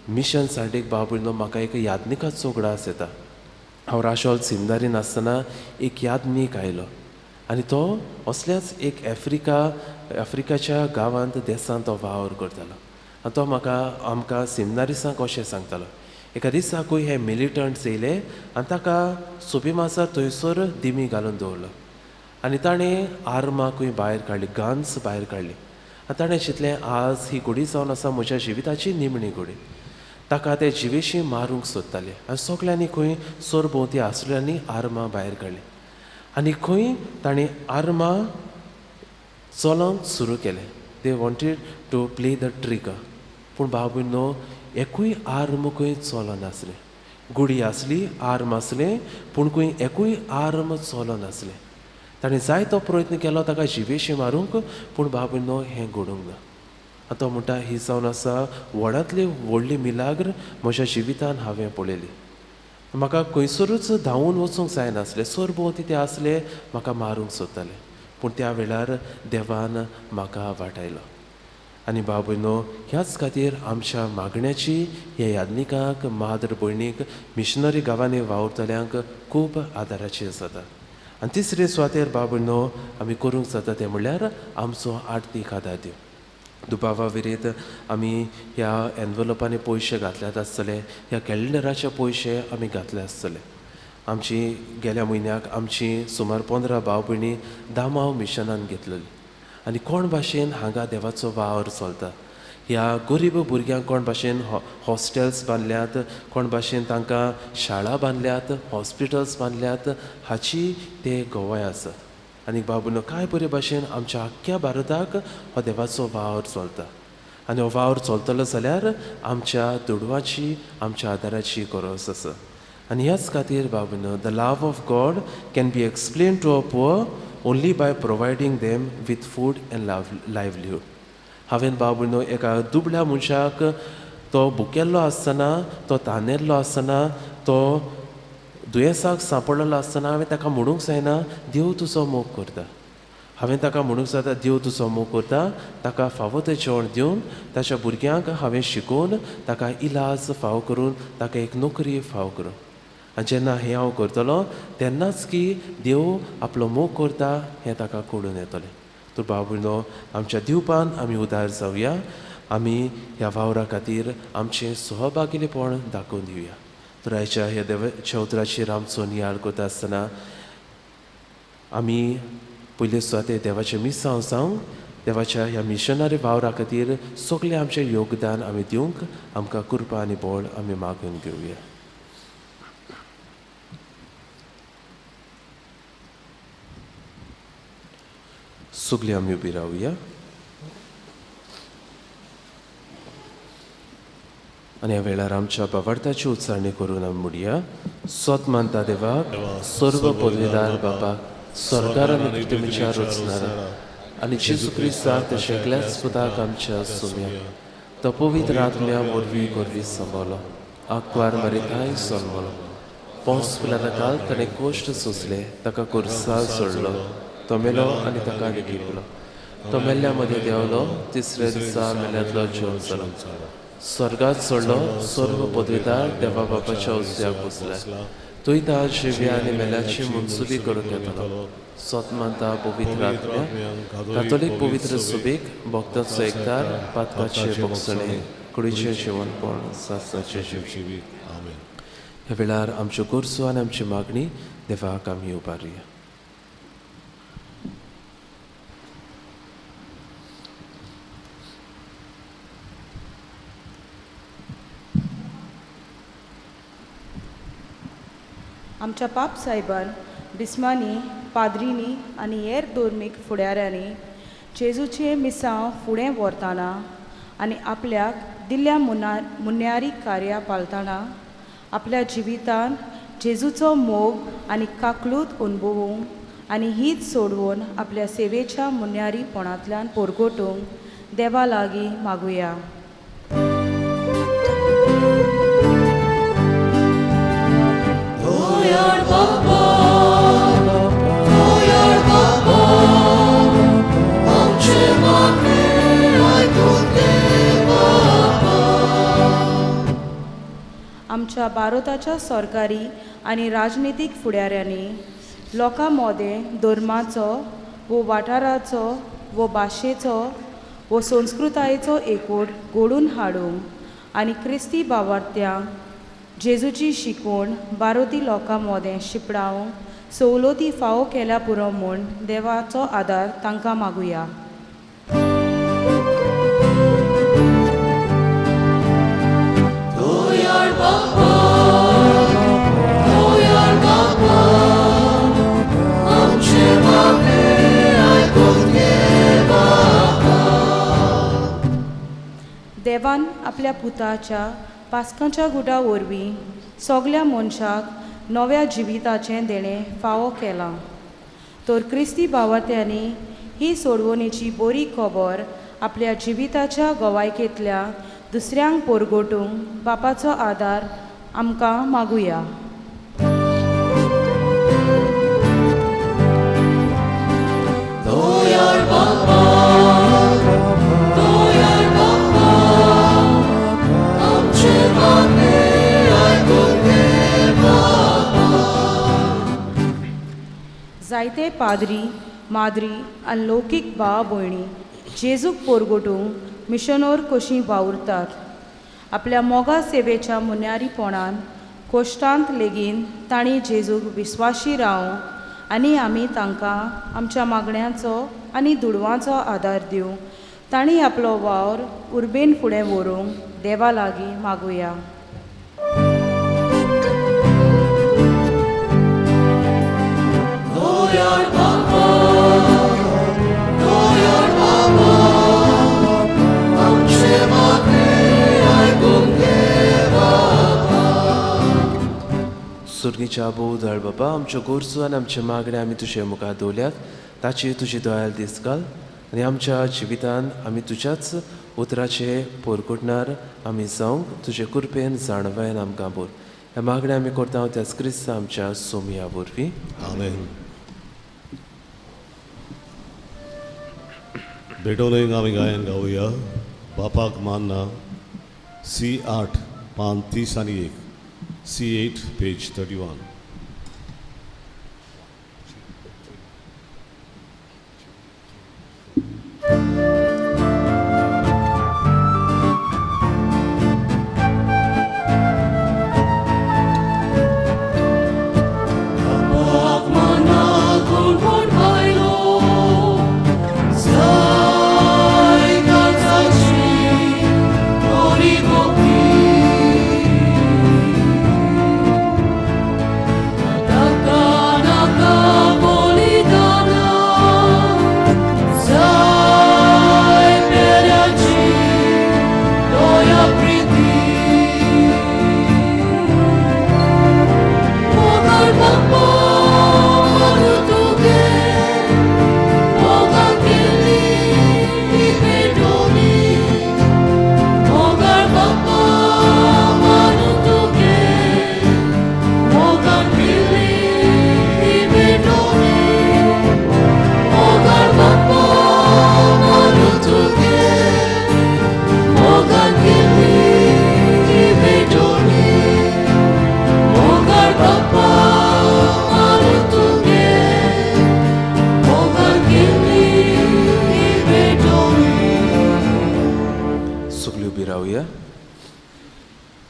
मिशन संडेक भाव भयणो म्हाका एक यादनिकाचो उगडास येता. हांव राशोल सिमदारीन आसतना एक यादनीक आयलो आनी तो असल्याच एक आफ्रिकाच्या गांवांत देसांत तो वावर करतालो आनी तो म्हाका आमकां सिमनारिसांक अशें सांगतालो, एका दिसाकूय हे मिलिटंट्स येयले आनी ताका सोपी मासा थंयसर दिमी घालून दवरलो आनी ताणें आर्माकूय भायर काडली, गन्स भायर काडली आनी ताणें चिंतलें आज ही घोडी जावन आसा म्हज्या जिविताची निमणी घोडी. ताका ते जिवेशी मारूंक सोदताले आनी सगल्यांनी खंय सरभोंवती आसल्यांनी आर्मां भायर काडली आनी खंय ताणें आर्मां चलोवंक सुरू केलें. They wanted to play the trigger, पूण भाव भयणो एकूय आर्म खंय चलनासलें. गुडी आसली, आर्म आसलें, पूण खंय एकूय आर्म चलनासलें. ताणें जायतो प्रयत्न केलो ताका जिवेशी मारूंक, पूण भाव भयणो हें घडूंक ना. आनी तो म्हणटा ही जावन आसा व्हडांतली व्हडली मिलाग्र म्हज्या जिवितान हांवें पळयली. म्हाका खंयसरूच धांवून वचूंक जायनासलें, सरभोंवती ते आसले म्हाका मारूंक सोदताले, पूण त्या वेळार देवान म्हाका वाटायलो. आनी भाव भयणो, ह्याच खातीर आमच्या मागण्याची ह्या याज्ञिकांक, माद्र भयणीक, मिशनरी गांवांनी वावुरतल्यांक खूब आदाराची जाता. आनी तिसरे सुवातेर भाव भयणो आमी करूंक जाता तें म्हणल्यार आमचो आर्थीक आदार दिवप. दुबावा विरीत आमी ह्या एनवलपांनी पयशे घातल्यात आसतले, ह्या कॅलेंडराचे पयशे आमी घातले आसतले. आमची गेल्या म्हयन्याक आमची सुमार 15 भाव भयणी दामाव मिशनान घेतलेली. आनी कोण भाशेन हांगा देवाचो वावर चलता, ह्या गरीब भुरग्यांक कोण भाशेन हॉस्टेल्स बांदल्यात, कोण भाशेन तांकां शाळा बांदल्यात, हॉस्पिटल्स बांदल्यात, हाची ते गवाय आसात. आनी बाबूनो कांय बरे भाशेन आमच्या आख्ख्या भारताक हो देवाचो वावर चलता. आनी हो वावर चलतलो जाल्यार आमच्या दुडवाची, आमच्या आदाराची गरज आसा. आनी ह्याच खातीर बाबूनो, the love of God can be explain to a poor only by providing them with food and livelihood. हांवें बाबूनो एका दुबळ्या मनशाक तो भुकेल्लो आसतना, तो तानेल्लो आसतना, तो दुयेंसाक सांपडलेलो आसतना हांवें ताका म्हणूंक जायना देव तुजो मोग करता. हांवें ताका म्हणूंक जाता देव तुजो मोग करता, ताका फावो तें जेवण दिवन, ताच्या भुरग्यांक हांवें शिकोवन, ताका इलाज फावो करून, ताका एक नोकरी फावो करून. आनी जेन्ना हें हांव करतलो तेन्नाच की देव आपलो मोग करता हें ताका कळून येतलें. तर भाव भयणो, आमच्या दिवपान आमी उदार जावया, आमी ह्या वावरा खातीर आमचें सहभागीलेपण दाखोवन दिवया. तर आयच्या ह्या देवाच्या उतराचेर आमचो नियाळ करता आसतना आमी पयले सुवातेर देवाचें मिसांव जावंक, देवाच्या ह्या मिशनरी वावरा खातीर सगळें आमचें योगदान आमी दिवंक आमकां कृपा आनी बळ आमी मागून घेवया. सगळीं आमी उबी रावया आनी ह्या वेळार आमच्या बावार्थाची उच्चारणी करून आमी म्हणया, सोत मानता देवाक, सर्व पदवीदार बापाक, सरकार आनी पृथ्वीच्या रचणारा आनी जेजू क्रिस्ताक तशें एकल्याच पुताक आमच्या सुम्या, तो पवित्र आत्म्या वरवीं गोरवी सांबाळलो, आंकवार मरिताय जल्मलो, पोंस पिलाता ताणें कोश्ट सोंसले, ताका कोर्सार सोडलो, तो मेलो आनी ताका लिपलो, तो मेल्ल्या मदें देंवलो, तिसऱ्या दिसा मेल्यांतलो जिवन जालो, स्वर्गात सोडलो, सर्व पदवीदार देवा बापाच्या उजव्याक बसला, थंय ता जिव्या आनी मेल्याची मनसुबी करूंक येतलो. सोत मानता पवित्र आत्म्या, कातोलीक पवित्र सुबीक, भक्ताचो एकदार, पातकाचे भोगसणे, कुडीचें जिवनपण, सासणाचें जिवीत. ह्या वेळार आमच्यो गरजो आनी आमची मागणी देवाक आमी उबारुया. आमच्या पाप सायबान, बिस्मांनी, पाद्रींनी आनी हेर धर्मीक फुडाऱ्यांनी जेजूचें मिसांव फुडें व्हरतना आनी आपल्याक दिल्ल्या मुन्यारी कार्यां पाळतना आपल्या जिवितान जेजूचो मोग आनी काकलूत अणभवूंक आनी हीच सोडवून आपल्या सेवेच्या मुन्यारीपणांतल्यान परगटूंक देवा लागीं मागुया. आमच्या भारताच्या सरकारी आनी राजनितीक फुडाऱ्यांनी लोकां मदें धर्माचो वो वाठाराचो वो भाशेचो वो संस्कृतायेचो एकवट घडोवन हाडूंक आनी क्रिस्ती भावार्थ्यांक जेजूची शिकवण भारती लोकां मदें शिंपडावंक सवलती फावो केल्या पुरो म्हूण देवाचो आदार तांकां मागुया. देवान आपल्या पुताच्या पास्कांच्या गुटा वरवीं सगल्या मनशाक नव्या जिविताचें देणें फावो केलां. तर क्रिस्ती भावार्थ्यांनी ही सोडवणेची बरी खबर आपल्या जिविताच्या गवायकेंतल्या दुसऱ्यांक पोरगोटूंक बापाचो आदार आमकां मागुया. जायते पाद्री माद्री आनी लौकीक भाव भयणी जेजूक पोरगोटूंक मिशनोर कशीं वावुरतात. आपल्या मोगा सेवेच्या मुन्यारीपणान कोश्टांत लेगीन तांणी जेजूक विस्वाशी रावूं आनी आमी तांकां आमच्या मागण्यांचो आनी दुडवांचो आदार दिवं. तांणी आपलो वावर उर्बेन फुडें व्हरूंक देवा लागीं मागुया. सुर्गीच्या बोवदळ बाबा, आमच्यो गरजो आनी आमचे मागणे आमी तुजे मुखार दवरल्यात, ताची तुजी दयाल दीस घाल आनी आमच्या जिवितान आमी तुज्याच उतराचे पोरकुटणार आमी जावंक तुजे कृपेन जाणवायन आमकां बोल. ह्या मागणे आमी करता त्याच क्रिस्ता आमच्या सोमया वरवीं. आमेन. भेटोवनय आमी गायन गावया बापाक मानना सी 8 पान 30 आनी 1 C8 page 31.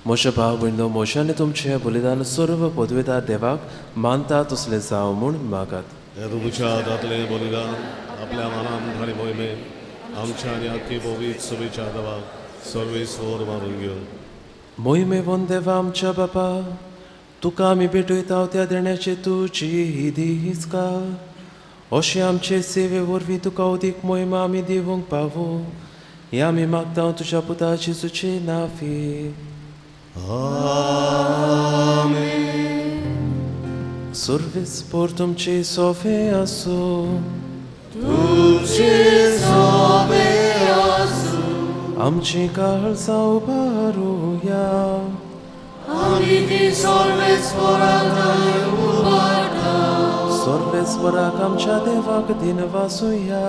म्हज्या भाव भयणो, म्हज्याने तुमचें बलिदान सर्व पदवेदार देवाक मानता तसलें जावं म्हूण मागात. तुमच्या हातांतलें बलिदान आपल्या मनान आनी मोहिमेन आमच्या आनी आख्खी पवित्र सभेच्या देवाक सर्वेस्वर मारून घेवन मोहिमेवन देवा आमच्या बापा, तुका आमी भेटयता त्या देण्याची तुजी दीस का अशें आमचे सेवे वरवीं तुका अदीक मोहिमा आमी दिवंक पावो हें आमी मागता तुज्या पुता जेजूचे नांवी. आमेन. सर्वेस्पर तुमचे सोफे आसूं. तुमचे सोफे आसूं. आमची काळजां उबारुया. आमी ती सर्वेस्पराक उबारता. सर्वेस्पराक आमच्या देवाक दिनवासुया.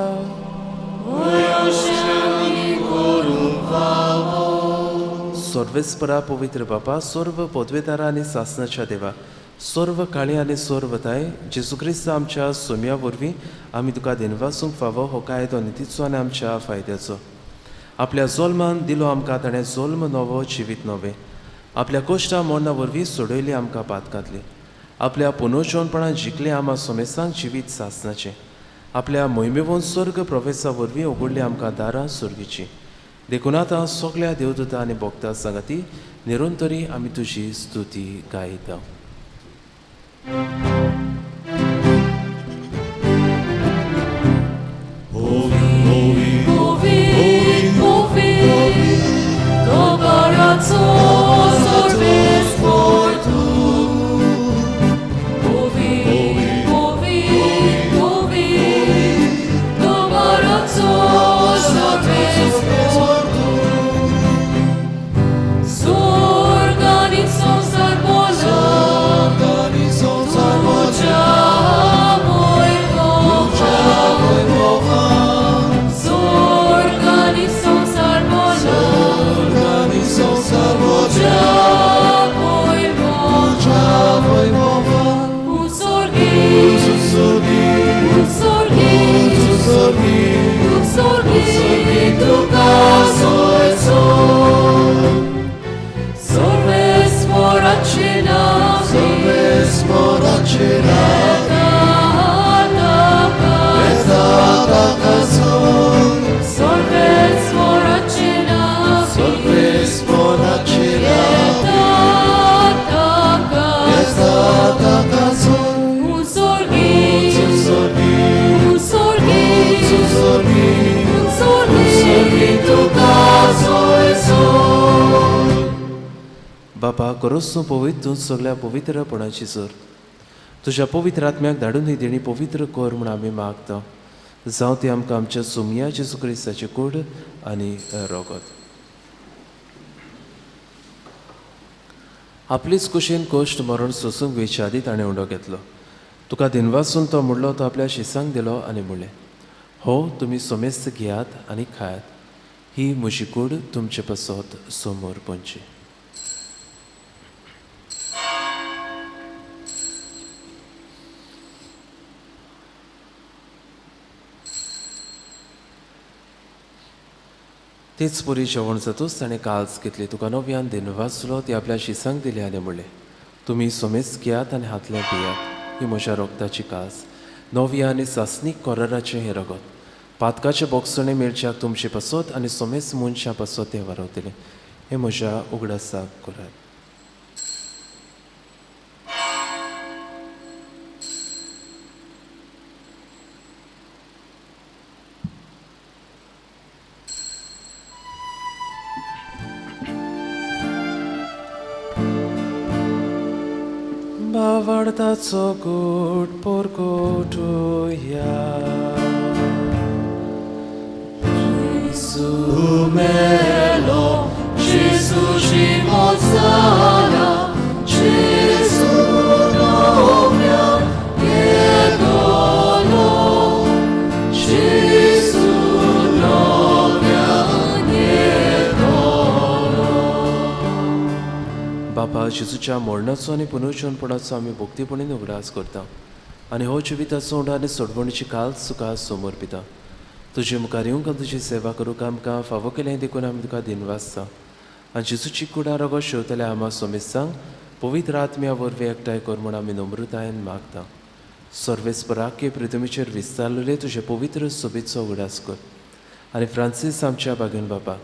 सर्वेस्परा पवित्र बापा, सर्व पदवेदारा आनी सासनाच्या देवा, सर्व काळी आनी सर्व ताय जेजू क्रिस्त आमच्या सोम्या वरवीं आमी तुका दिनवासूंक फावो हो कायदो नितीचो आनी आमच्या फायद्याचो. आपल्या जोल्मान दिलो आमकां ताणें जोल्म नवो जिवीत नवें, आपल्या कोश्टा मरणा वरवीं सोडयली आमकां पातकांतली, आपल्या पुनर्जोनपणान जिखले आमा सोमेसांक जिवीत सासनाचें, आपल्या मोहिमेवन स्वर्ग प्रवेसा वरवीं उगडली आमकां दारां सुर्गीचीं. देखून आतां सगळ्या देवदूता आनी भक्ता सांगाती निरंतरी आमी तुजी स्तुती गायता. Service. बापा करोस पवित्र तूं सगळ्या पवित्रपणाची सर तुज्या पवित्र आत्म्याक धाडून ही देणी पवित्र कर म्हूण आमी मागता. जावं ती आमकां आमच्या सोमया जेजू क्रिस्ताची कूड आनी रोगत. आपलीच कुशीन कोश्ट मरण सोसूंक वेच्या आदी ताणें उंडो घेतलो. तुका दिनवासून तो म्हणलो, तो आपल्या शिसांक दिलो आनी म्हणलें, हो तुमी सोमेस्त घेयात आनी खायात, ही म्हजी कूड तुमचे पासत समोर पंची. तेच परी जेवण जातूच ताणें काल्स घेतली, तुका नव्यान दिनवासलो, ती आपल्या शिसांक दिली आनी म्हणलें, तुमी सोमेस्त घेयात आनी हातलें पियात, ही म्हज्या रोगताची कास, नव्या आनी सासणीक कोराराचें हें रगत, पातकाचें बोगसणें मेळच्याक तुमचे पासत आनी सोमेस्त मनशां पासत तें वारवतलें, हें म्हज्या उगडासाक करात. बावडताचो गोड पोरकोटुया Gesù melo, Gesù cimosala, Gesù novia niedolo, Gesù novia niedolo. बापा जेजूच्या मरणाचो आनी पुनर्जीवनपणाचो आमी भक्तीपणान उगडास करता आनी हो जिविताचो उंडो आनी सोडवणीची काल तुका समर्पिता. तुजे मुखार येवंक आनी तुजी सेवा करूंक आमकां फावो केलें देखून आमी तुका दिनवासता आनी जेजूची कुडा रगत शेवतल्या आमा सोमेस्तांक पवित्र आत्म्या वरवीं एकठांय कर म्हूण आमी नम्रतायेन मागता. सर्वेस्पराके पृथ्वीचेर विस्तारलेले तुजे पवित्र सोबीचो उगडास कर आनी फ्रांसीस आमच्या बागेन बापा,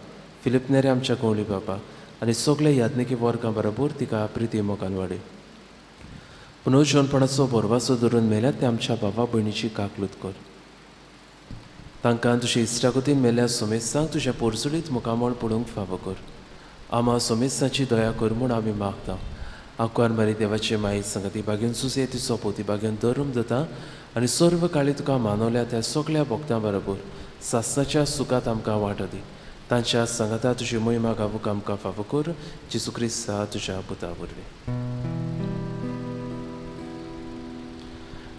फिलिप नेरे आमच्या गवळी बापा आनी सगळे याज्ञिकी वर्गां बरोबर तिका प्रिती मोगान वाडय. पुनर्जीवनपणाचो भरवासो धरून मेल्यात ते आमच्या बाबा भयणीची काकलूत कर. तांकां तुजे इश्टागतीन मेल्या सोमेस्तांक तुज्या पोरसुडीत मुखामळ पडूंक फावो कर. आमा सोमेस्तांची दया कर म्हूण आमी मागता. आंकवार मारी देवाचे माई संगती बागेन सुसे तिचो पोती बागेन धरून जाता आनी सर्व काळी तुका मानवल्या त्या सगळ्या भक्तां बरोबर सासणाच्या सुखांत आमकां वांटो दी. तांच्या सांगाता तुजी मोहिमा गावूंक आमकां फावो कर. जेजू क्रिस्ता तुज्या पुता वरवीं.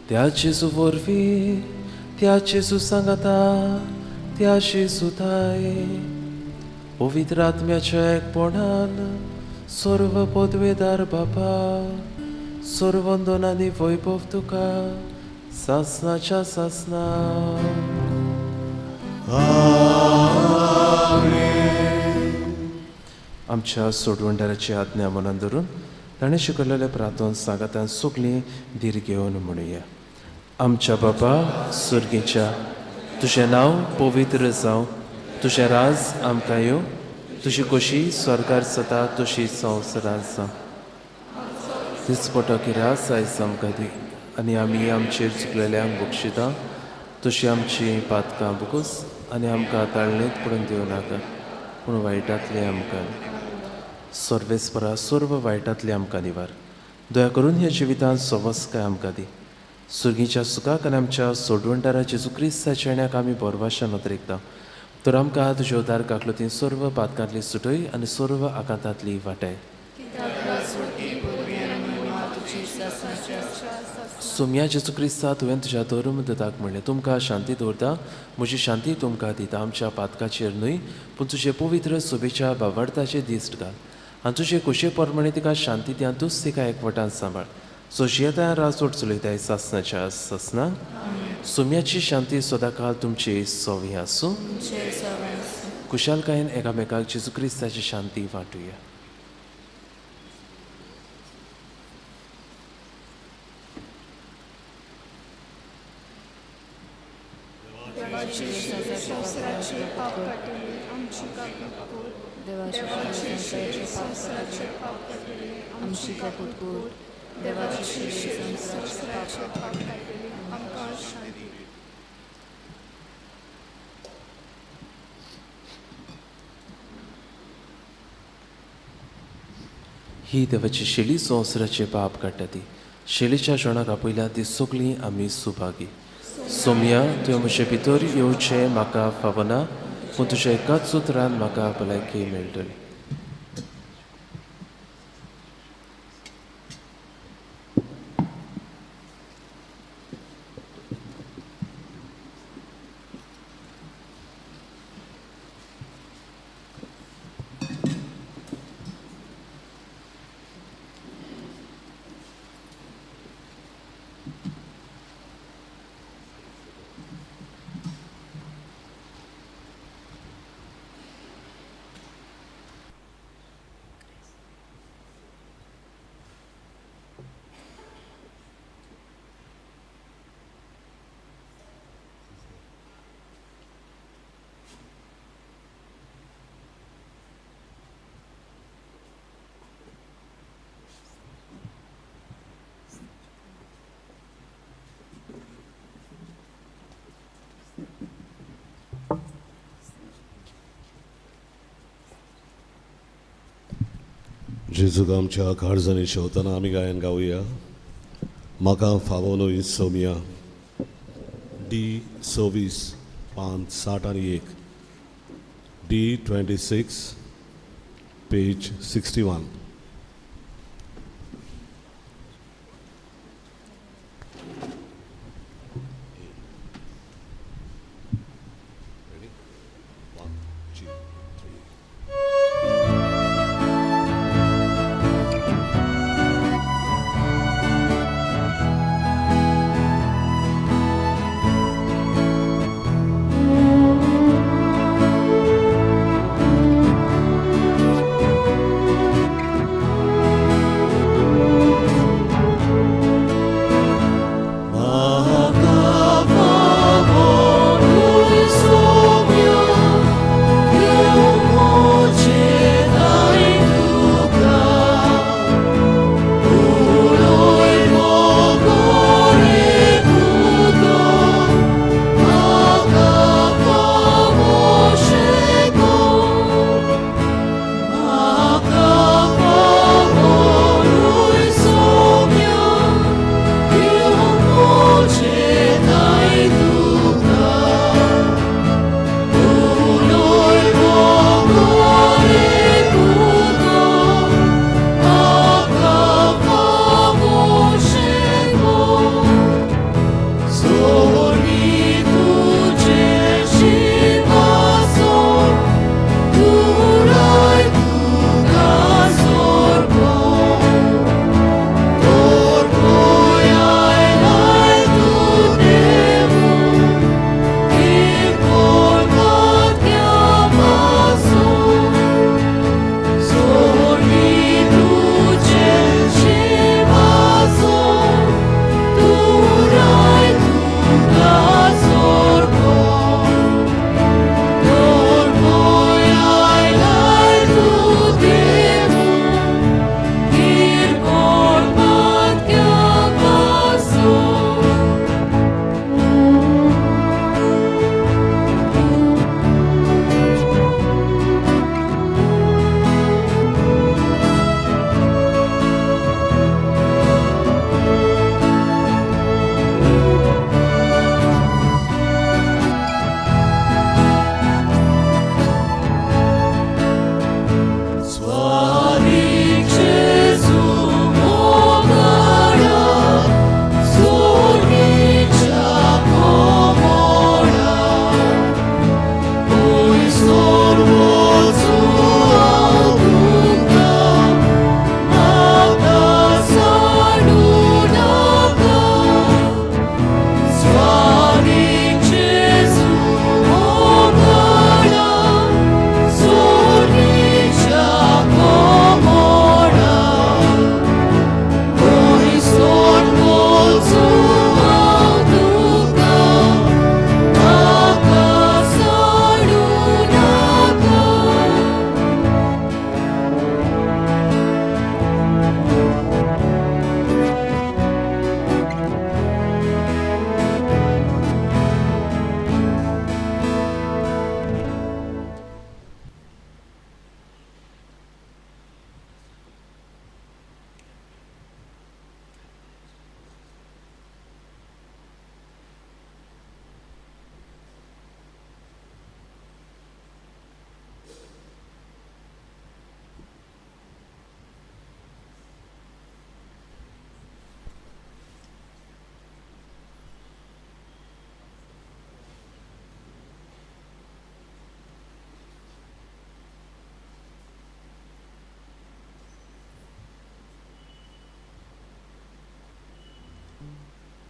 त्या जेजू वरवीं, त्या जेजू सांगाता, त्या जेजूताय पवित्र आत्म्याच्या एकपणान सर्व पदवेदार बापा, सर्वंदन आनी वैभव तुका सासणाच्या सासणा. आमच्या सोडवणदाराची आज्ञा मनान धरून ताणें शिकयलेलें प्रार्थन सांगातान सगळीं धीर घेवन म्हणुया. आमच्या बापा सुर्गीच्या, तुजें नांव पवित्र जावं, तुजें राज आमकां येवं, तुजी खोशी स्वर्गार जाता तशी संवसारांत जावं. दिसपटो किरास आयज आमकां दी आनी आमी आमचेर चुकलेल्यांक बक्षिता तशी आमची पातकां बुकूस आनी आमकां ताळणेंत पडून दिवं नाका, पूण वायटांतलें आमकां सर्वेस्परा सर्व वायटांतलें आमकां निवार. दया करून ह्या जिवितांत सवस्काय आमकां दी. सुर्गीच्या सुखाक आनी आमच्या सोडवणदारा जेजू क्रिस्ताच्या येण्याक आमी बोरवाशान नदरेकता. तर आमकां तुज्या उदार काकलुतीन सर्व पातकांतली सुटय आनी सर्व आकांतांतली वाटाय. सोम्या जेजू क्रिस्ता, तुवें तुज्या धर्म दताक म्हणलें, तुमकां शांती दवरता, म्हजी शांती तुमकां दिता, आमच्या पातकाचेर न्हय पूण तुजे पवित्र सोबेच्या बावडताचे दिश्ट घाल आनी तुजे खोशये प्रमाणे तिका शांती दी आनी तूंच तिका एकवटान सांबाळ. सोशयेताय राजवट चलयताय सासणाच्या सासणाक. सोम्याची शांती सदांकाळ तुमची सवी आसूं. खुशालकायेन एकामेकाक जेजू क्रिस्ताची शांती वांटुया. देवाची शेली संवसाराचे पाप काडटली आमची काकूट कर. देवाची शेली संवसाराचे पाप काडटली आमची काकूट कर. देवाची शेली संवसाराचे पाप काडटली आमकां शांती. ही देवाची शेली संवसाराचे पाप काडटा ती शेलीच्या जेवणाक आपयल्या ती सगळीं आमी सुभागी. सोमया, तुवें म्हजे भितर येवचें म्हाका फावना, पूण तुज्या एकाच उतरान म्हाका भलायकी मेळटली. जेजूक आमच्या काळजांनी शेवतना आमी गायन गावया. म्हाका फावो न्हय सोमया, डी 26 5 61, डी 26 पेज 61.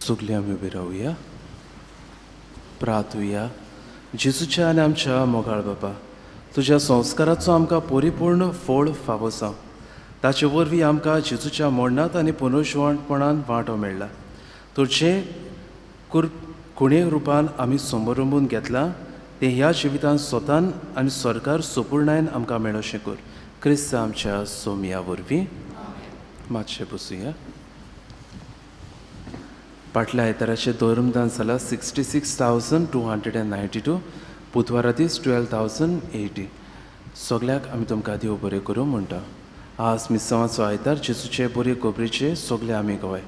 सगळीं आमी उबी रावया, प्रार्थुया. जेजूच्या आनी आमच्या मोगाळ बाबा, तुज्या संस्काराचो आमकां परिपूर्ण फळ फावो जावं. ताचे वरवीं आमकां जेजूच्या मरणांत आनी पुनर्जिवणपणान वांटो मेळ्ळा. तुजे कुणे रुपान आमी समरंबून घेतलां तें ह्या जिवितांत स्वतान आनी सरकार सुपूर्णायन आमकां मेळोशें कर. क्रिस्त आमच्या सोमया वरवीं. मातशें बसुया. फाटल्या आयताराचें धर्मदान जालां 66,292. बुधवारा दीस 12,080. सगळ्याक आमी तुमकां देव बरें करूं म्हणटा. आज मिसांवाचो आयतार, जेजूचे बरे खबरेचे सगळे आमी गवाय.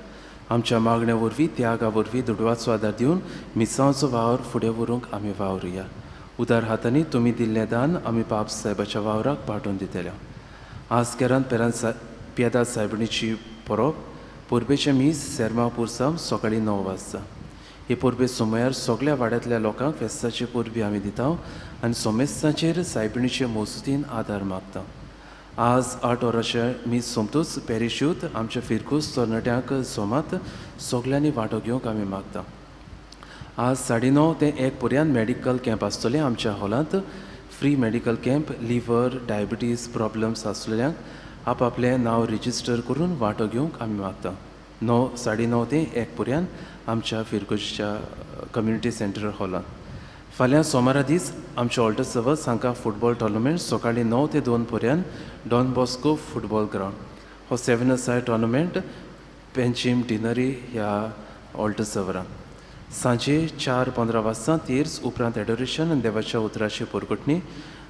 आमच्या मागण्या वरवीं, त्यागा वरवीं, दुडवाचो आदार दिवन मिसांवाचो वावर फुडें व्हरूंक आमी वावरुया. उदार हातांनी तुमी दिल्लें दान आमी बाब साहेबाच्या वावराक पाठोवन दितले. आज केरान पेरान पियादा सायबिणीची परब. परबेचें मीस सेर्मा पुरसांव सकाळीं 9 वाजता. हे परबे सोमयार सगळ्या वाड्यांतल्या लोकांक फेस्ताची परबी आमी दिता आनी सोमेस्ताचेर सायबिणीचे मोजतीन आदार मागता. आज 8 वरांचें मीस सोमतूच पॅरिशूत आमच्या फिरकूस तरणाट्यांक सोमात सगळ्यांनी वांटो घेवंक आमी मागता. आज 9:30 ते 1 पर्यंत मेडिकल कॅम्प आसतलें आमच्या हॉलांत. Free medical camp, liver, diabetes problems आसलेल्यांक आपआपलें नांव रजिस्टर करून वांटो घेवंक आमी मागता. 9:30 ते 1 पर्यंत आमच्या फिरगोजीच्या कम्युनिटी सेंटर हॉलांत. फाल्यां सोमारा दीस आमच्या ऑल्टर सर्वस हांकां फुटबॉल टोर्नामेंट सकाळीं 9 ते 2 पर्यंत डॉन बॉस्को फुटबॉल ग्रावंड. हो 7 असायड टोर्नामेंट पेंचीम डिनरी ह्या ऑल्टर सर्वरान. सांजे 4:15 वाजता तेर्स उपरांत एडोरेशन आनी देवाच्या उतराची परगटणी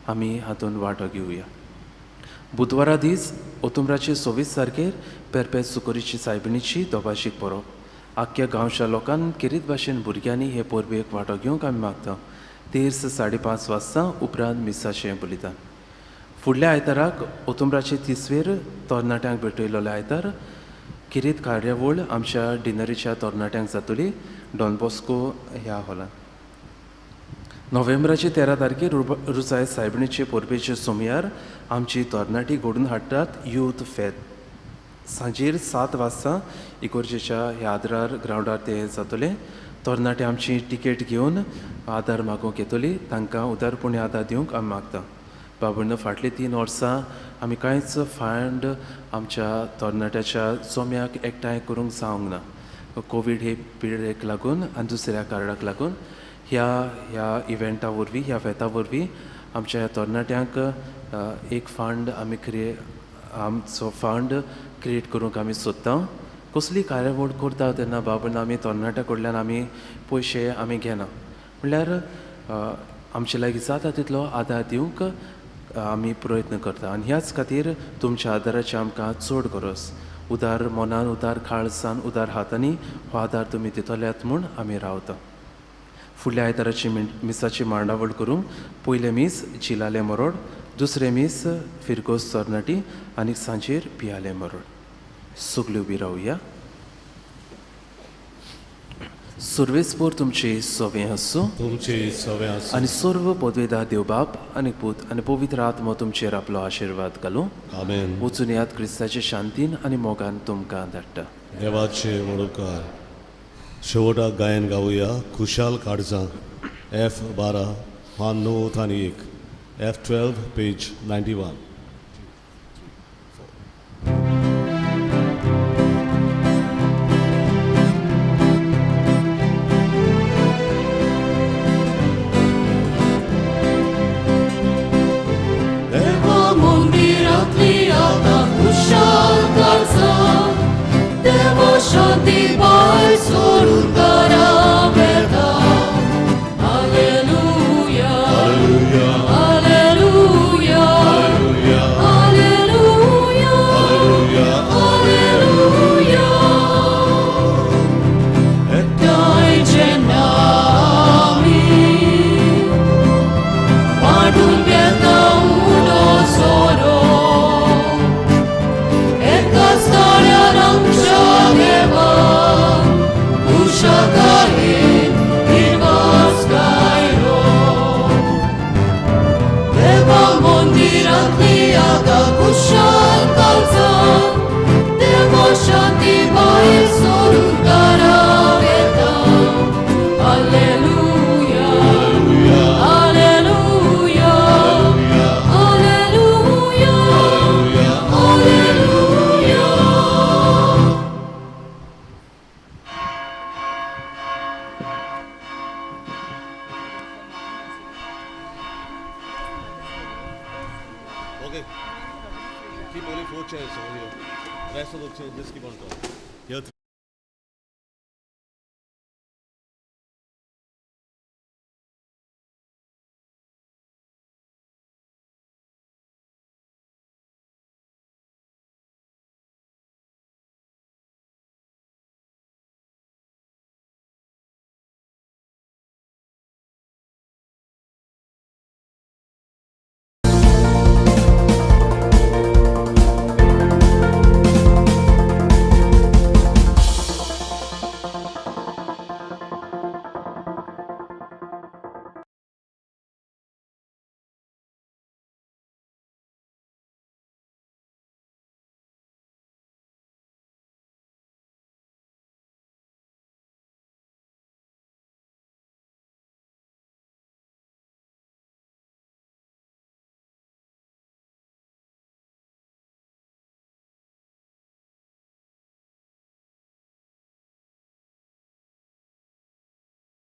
आमी हातूंत वांटो घेवया. बुधवारा दीस ओतुमराचे 26 तारखेर पेरपेत सुकोरीची सायबिणीची दोभाशीक परब. आख्ख्या गांवच्या लोकांक खेरीत भाशेन भुरग्यांनी हे परबेक वांटो घेवंक आमी मागता. तेर्स 5:30 वाजता उपरांत मिसाचें बलिदान. फुडल्या आयताराक ओतुमराचे 30वेर तरणाट्यांक भेटयलेलो आयतार खेरीत कार्यावळ आमच्या डिनरीच्या तरणाट्यांक जातली डॉन बॉस्को ह्या हॉलांत. नोव्हेंबराचे 13 तारखेर रुजाय सायबिणीचे परबेचे सोमयार आमची तरणाटी घडून हाडटात यूथ फेत. सांजेर 7 वाजता इगोर्जेच्या ह्या आदरार ग्रावंडार तें जातलें. तरणाटे आमची टिकेट घेवन आदार मागूंक येतली. तांकां उदारपणी आदार दिवंक आमी मागता. बाबून फाटलीं 3 वर्सां आमी कांयच फंड आमच्या तरणाट्याच्या चोम्याक एकठांय करूंक जावंक ना. कोवीड हे पिरियडीक लागून आनी दुसऱ्या कारणाक लागून ह्या ह्या इव्हेंटा वरवीं, ह्या फेता वरवीं आमच्या ह्या तरणाट्यांक एक फंड आमी आमचो फंड क्रिएट करूंक आमी सोदता. कसली कार्यावळ करता तेन्ना बाबून आमी तरणाट्या कडल्यान आमी पयशे आमी घेना. म्हणल्यार आमचे लागीं जाता तितलो आदार दिवंक आमी प्रयत्न करता आनी ह्याच खातीर तुमच्या आदाराची आमकां चड गरज. उदार मनान, उदार काळजान, उदार हातांनी हो आदार तुमी दितल्यात म्हूण आमी रावता. फुडल्या आयताराची मिसाची मांडावळ करूंक पयलें मीस जिलाले मरोड, दुसरें मीस फिरगोज तरणाटी आनी सांजेर पियाले मरोड. सगल्यो उबी रावया. सुर्वेसपूर तुमचे सवें आसूं, तुमचे सवें आसूं आनी सर्व पदवेदार देवबाप आनी पूत आनी पवित्र आत्मो तुमचेर आपलो आशिर्वाद घालूं. आमेन. वचून याद क्रिस्ताचे शांतीन आनी मोगान तुमकां धाडटा. देवाचे म्हणकार शेवटाक गायन गावया खुशाल काळजां F12 9 आनी 1 F12 page 91. Alleluia, alleluia, alleluia. पावसाचें दिसकी पडटा.